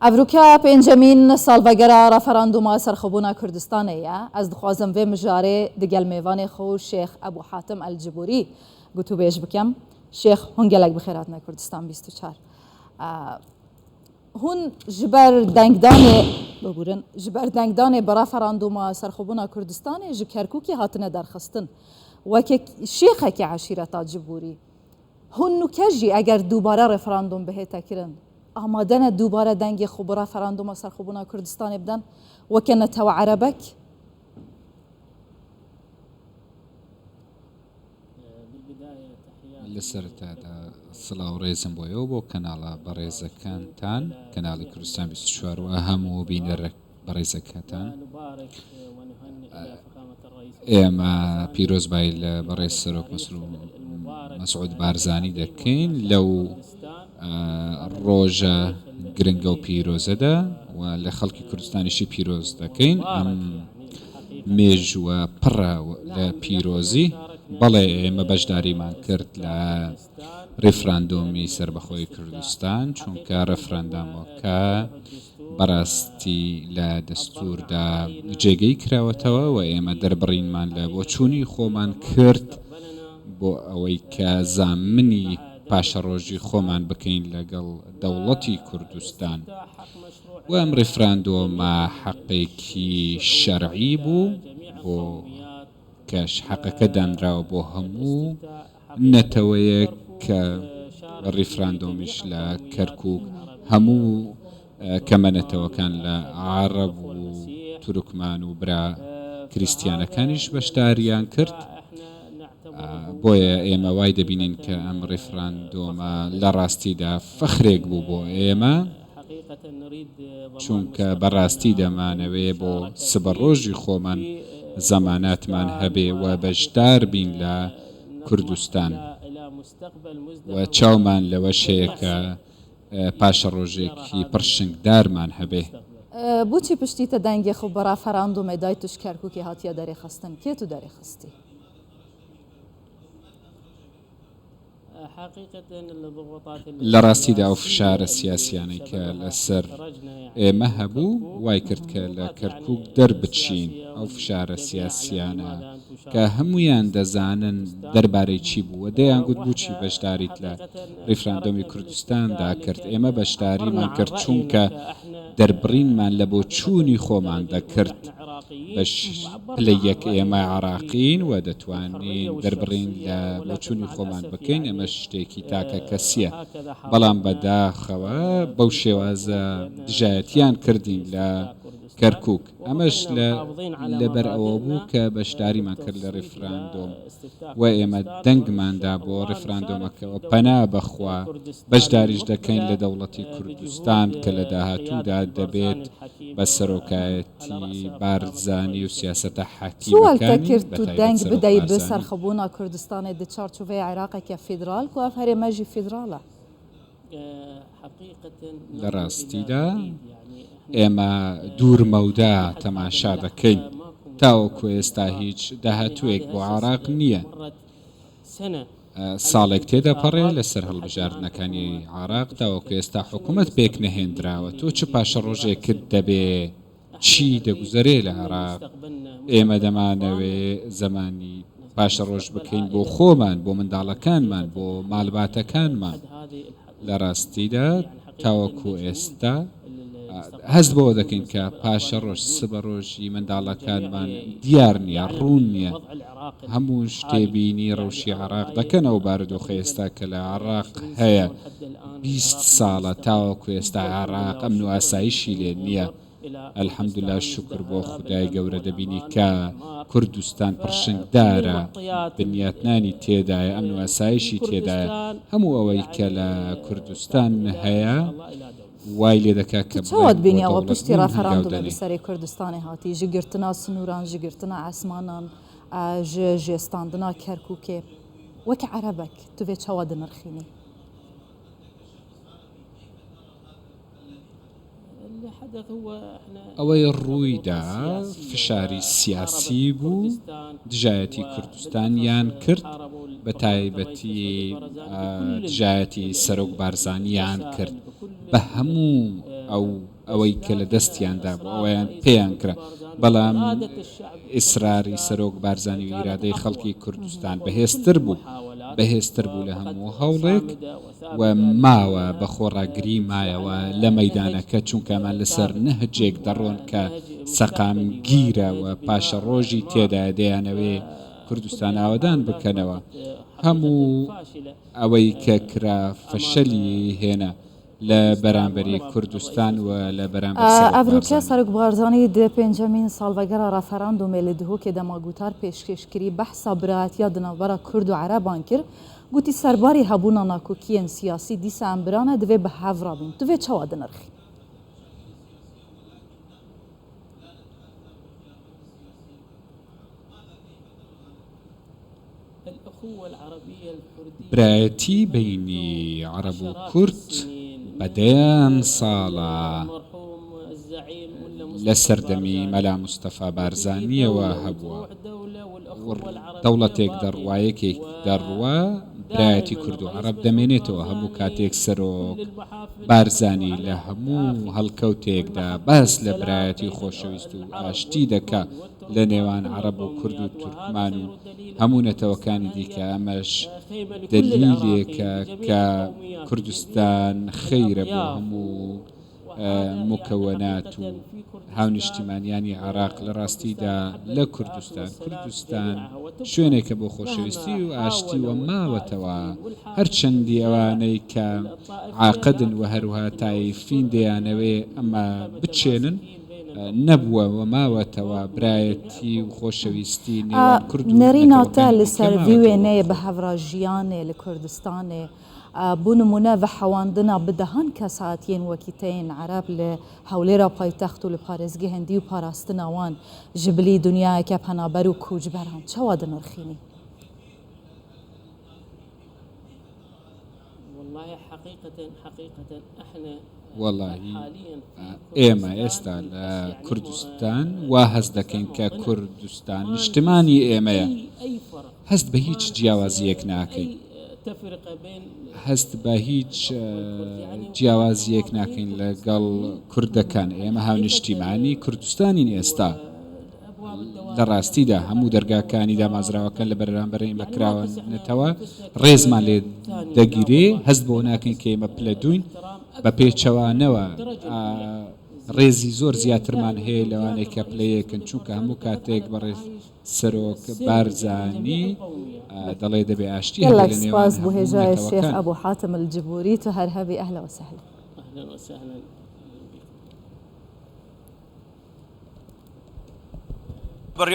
Evrûke pêncemîn salvegera referandûma serxwebûna Kurdistanê ye. Ez dixwazim vê mijarê digel mêvanê xwe Şêx Ebû Hatim El Cibûrî gotûbêj bikim. Şêx hûn gelek bi xêr hatine Kurdistan 24. Hûn ji ber dengdanê bibûrin ji ber dengdanê bi referandûma serxwebûna Kurdistanê ji Kerkûkê hatine derxistin. Weke şêxekî eşîreta Cibûrî Hûn nûke jî eger dûbare referandûm bihête kirin, amade ne dûbare dengê xwe bi referandûma serxwebûna Kurdistanê bidin weke netewe erebek? Li seretada silav rêzim bo êwe bo kanala بەڕێزەکانتان کەناڵی کوردستان 24 و هەموو بینەرە بەڕێزەکەتان. ئێمە پیرۆزبایی لە بەڕێز سەرۆک مەسعود بارزانی دەکەین لەو ڕۆژە گرنگە و پیرۆزەدا و لە خەڵکی کوردستانیشی پیرۆز دەکەین ئەم مێژووە پڕە لە پیرۆزی بەڵێ ئێمە بەشداریمان کرد لە ڕیفراندۆمی سەربەخۆی کوردستان چونکە ڕێفراندامۆکە بەڕاستی لە دەستووردا جێگەی کراوەتەوە و ئێمە دەربڕینمان لە بۆچوونی خۆمان کرد بۆ ئەوەی کە زامنی پاشەڕۆژی خۆمان بکەین لەگەڵ دەوڵەتی کوردستان و ئەم ڕیفراندۆمە حەقێکی شەرعی بوو بۆ کەش حەقەکە دانراوە بۆ هەموو نەتەوەیەک کە ڕیفراندۆمیش لە کەرکوک هەموو کەمە نەتەوەکان لە عەڕەب و تورکمان و برا کریستیانەکانیش بەشداریان کرد بۆیە ئێمە وای دەبینین کە ئەم ڕیفراندۆمە لە ڕاستیدا فەخرێک بوو بۆ ئێمە. چونکە بەڕاستی دەمانەوێ بۆ سبەڕۆژی خۆمان زەماناتمان هەبێ و بەشدار بین لە کوردستان و چاومان لەوەش هەیە کە پاشەڕۆژێکی پڕشنگدارمان هەبێ. بۆچی پشتی تە دەنگێ خو بە ڕەفەراندومێ دای توش کەرکوکێ هاتیە دەرێ خستن کێ تو دەرێ خستی؟ لە ڕاستیدا ئەو فشارە سیاسیانەی کە لەسەر ئێمە هەبوو وای کرد کە لە کەرکوک دەربچین، ئەو فشارە سیاسیانە کە هەموویان دەزانن دەربارەی چی بوو و دەیانگوت بۆچی بەشداریت لە ڕیفراندۆمی کوردستاندا کرد، ئێمە بەشداریمان کرد چونکە دەربڕینمان لە بۆچوونی خۆمان دەکرد. بە پلەی یەک ئێمە عێراقین و دەتوانین دەربڕین لە بۆچوونی خۆمان بکەین، ئەمەش شتێکی تاکە کەسییە، بەڵام بەداخەوە بەو شێوازە دژایەتییان کردین لە کەرکووک، ئەمەش لەبەر ئەوە بوو کە بەشداریمان کرد لە ڕیفراندۆم و ئێمە دەنگمان دا بۆ ڕیفراندۆمەکە و پەنا بەخوا بەشداریش دەکەین لە دەوڵەتی کوردستان کە لە داهاتوودا دەبێت بە سەرۆکایەتی بارزانی و سیاسەتە چوەل تە حەکیمەکانی کرد بە تو تایبەت دەنگ سەرۆک بدەی ب بارزانی. سەرخەبوونا کوردستانێ د چارچوڤەی عێراقێکە فیدرال کو ئەڤ هەرێمە ژی فیدرالە. لە ڕاستیدا ئێمە دوور مەودا تەماشا دەکەین، تاوەکو ئێستا هیچ داهاتووێک بۆ عێراق نییە. ساڵێک تێدەپەڕێ لەسەر هەڵبژاردنەکانی عێراق، تاوەکو ئێستا حکومەت پێکنەهێندراوە، تۆ چ پاشەڕۆژێکت دەبێ، چی دەگوزەرێ لە عێراق؟ ئێمە دەمانەوێ زەمانی پاشەڕۆژ بکەین بۆ خۆمان، بۆ منداڵەکانمان، بۆ ماڵباتەکانمان. لە ڕاستیدا تاوەکو ئێستا هەست بەوە دەکەین کە پاشەڕۆژ، سبەڕۆژی منداڵەکانمان دیار نییە، ڕوون نییە. هەمووش تێبینی ڕەوشی عێراق دەکەن، ئەو بارودۆخە ئێستا کە لە عێراق هەیە، 20 ساڵە تاوەکو ئێستا عێراق ئەمن و ئاسایشی لێ نییە. الحمدللە شوکر بۆ خودای گەورە دەبینی کە کوردستان پڕشنگدارە بنیاتنانی تێدایە ئەمن و ئاسایشی تێدایە هەموو ئەوەی کە لە کوردستان هەیە وای لێ دەکات تو کە چاوا بڵێین بۆ دبینی ئەوە دەوڵەت پشتی بوون هەنگاو ڕەفەراندومێ دەنێین. بسەرێ کوردستانێ هاتی ژ گرتنا سنووران ژ گرتنا ئاسمانان ژ ژێستاندنا کەرکووکێ وەک عەرەبەک تو ڤێ چاوا دنرخینی؟ ئەوەی ڕوویدا فشاری سیاسی بوو، دژایەتی کوردستانیان کرد، بە تایبەتی دژایەتی سەرۆک بارزانیان کرد بە هەموو ئەو. ئەوەی کە لە دەستیان دابوو ئەوەیان پێیان کرا، بەڵام ئیسراری سەرۆک بارزانی و ئیرادەی خەڵکی کوردستان بەهێزتر بوو، بەهێزتر بوو لە هەموو هەوڵێک و ماوە بە خۆڕاگری مایەوە لە مەیدانەکە، چونکە ئەمان لەسەر نەهجێک دەڕۆن کە سەقامگیرە و پاشەڕۆژی تێدایە، دەیانەوێ کوردستان ئاوەدان بکەنەوە، هەموو ئەوەی کە کرا فەشەلی هێنا. لە بەرامبەری کوردستان و لە بەرامبەر سەرۆک ئەڤروکە بارزانی. سەرۆک بارزانی di pêncemîn salvegera referandûmê li Dihokê dema gotar pêşkêş kirî behsa birayetiya di navbera Kurd û Ereban kir, gotî serbarê hebûna nakokiyên siyasî dîsa em bira ne divê bi hev re bîn. Tu vê çawa dinirxî? برایەتی بەینی عەڕەب و کورد بە دەیان ساڵە لە سەردەمی مەلا مستەفا بارزانییەوە هەبووە. دەوڵەتێک دەڕوا یەکێک دەڕوا برایەتی کورد و عەڕەب دەمێنێتەوە. هەموو کاتێک سەرۆک بارزانی لە هەموو هەڵکەوتێکدا باس لە برایەتی و خۆشەویست و ئاشتی دەکا لە نێوان عەڕەب و کورد و تورکمان و هەموو نەتەوەکانی دیکە، ئەمەش دەلیلێکە کە کوردستان خەیرە بۆ هەموو موکەوەنات و هاونیشتیمانیانی عێراق، لە ڕاستیدا لە کوردستان، کوردستان شوێنێکە بۆ خۆشەویستی و ئاشتی و ماوەتەوە، هەرچەندی ئەوانەی کە عاقدن و هەروەها تایفین دەیانەوێ ئەمە بچێنن، نەبووە و ماوەتەوە برایەتی و خۆشەویستی نێوان کورد و نەرîna te نەتەوەکانی li دیکە ser vî ماوەتەوە بۆ wêneyê bi خۆی. hev re jiyanê li Kurdistanê bo nimûne vehewandina bi dehan kesayetiyên wekî te yên Ereb li Hewlêra paytext û li parêzgehên dî û parastina wan ji bilî dinyayeke penaber û koçberan çawa dinirxînî? وەڵاهی ئێمە ئێستا لە کوردستان وا هەست دەکەین کە کوردستان نیشتمانی ئێمەیە، هەست بە هیچ جیاوازییەک ناکەین. هەست بە هیچ جیاوازییەک ناکەین لەگەڵ کوردەکان، ئێمە هاونیشتیمانی کوردستانین ئێستا. لە ڕاستیدا هەموو دەرگاکانی دامازراوەکان لە بەرامبەر ئێمە کراوەنەتەوە، ڕێزمان لێ دەگیرێ، هەست بەوە ناکەین کە ئێمە پلە دووین، بە پێچەوانەوە ڕێزی زۆر زیاترمان هەیە لەوانەی کە پلە یەکن، چونکە هەموو کاتێک بەڕێز سەرۆک بارزانی دەڵێ دەبێ ئاشتی هەبێ Gelek لە نێوان spas bo هەموو hêjayê Şêx نەتەوەکان. Ebû Hatim El Cibûrî tu her hebî ehla we sehla.